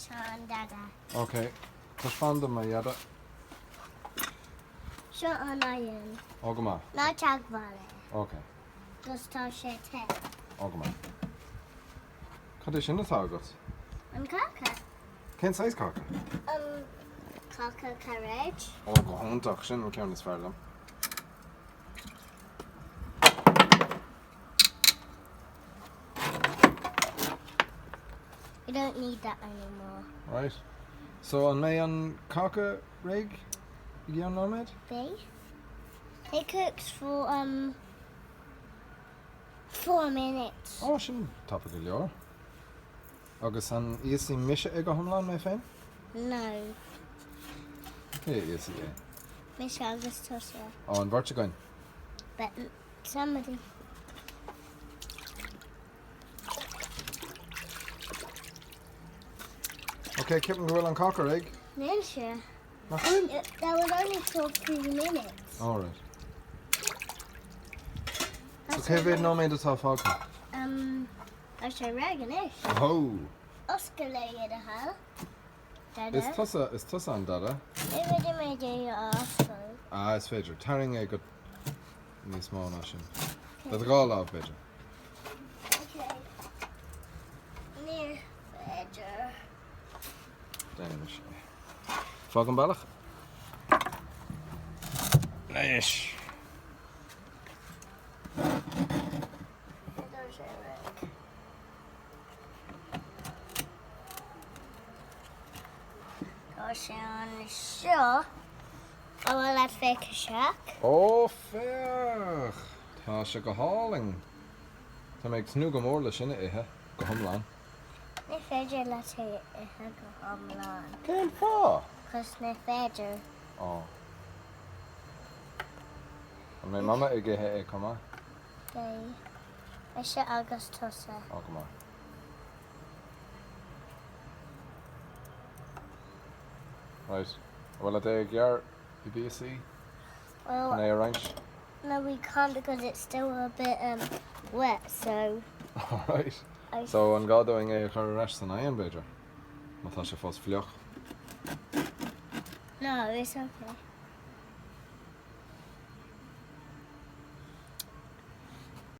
Mise an dada. Ok. Taispeáin dom a Dhada. Seo an oigheann. Ó go maith. Ná teagmháil é. Ok. 'Cause tá sé te. Ó go maith. Cad é sin atá agat? An cáca. Cén saghas cáca? An cáca cairéid. Ó go hiontach, sin an ceann is fearr liom. We don't need that anymore. Right. So an mbeidh an cáca réidh i gceann nóiméad? Beidh. It cooks for um 4 minutes. Ó, sin tapa go leor. Agus an íosfaidh mise é go hiomlán mé féin? No. Cé a íosfaidh é? Mise agus tusa. Ó, an bheirt againn? But somebody. Ok, ceapaim go bhfuil an cáca réidh. Níl sé. Nach bhfuil? That was only for 3 minutes. All right. So cé mhéad nóiméad atá fágtha? Um, tá sé réidh anois. Oh! Oscail é i do thoil. Dada. Is tusa, is tusa an dada. Ní féidir mé é a oscailt. Ah, is féidir. Tarraing é go níos mó ná sin. Le do dhá lámh, b'fhéidir. Ok. Ní féidir. Déanaimis é. Fág an bealach. Anois. Tá sé réidh. Tá sé anseo. An bhfuil leat féach isteach? Ó, féach! Tá sé go hálainn. Tá mé ag tnúth go mór le sin a ithe, go hiomlán. Ní féidir leat é a ithe go hiomlán. Cén fáth? 'Cause ní féidir. Ó. An mbeidh Mama ag ithe é chomh maith? Beidh. Mise agus tusa. Ó, go maith. Right. An bhfuil leat é a ghearradh i bpíosaí? Well, Chun é a roinnt? No, we can't because it's still a bit um, wet, so... Alright. So an gá dúinn é a chur ar ais san oigheann, b'fhéidir? Má tá sé fós fliuch. No, it's okay.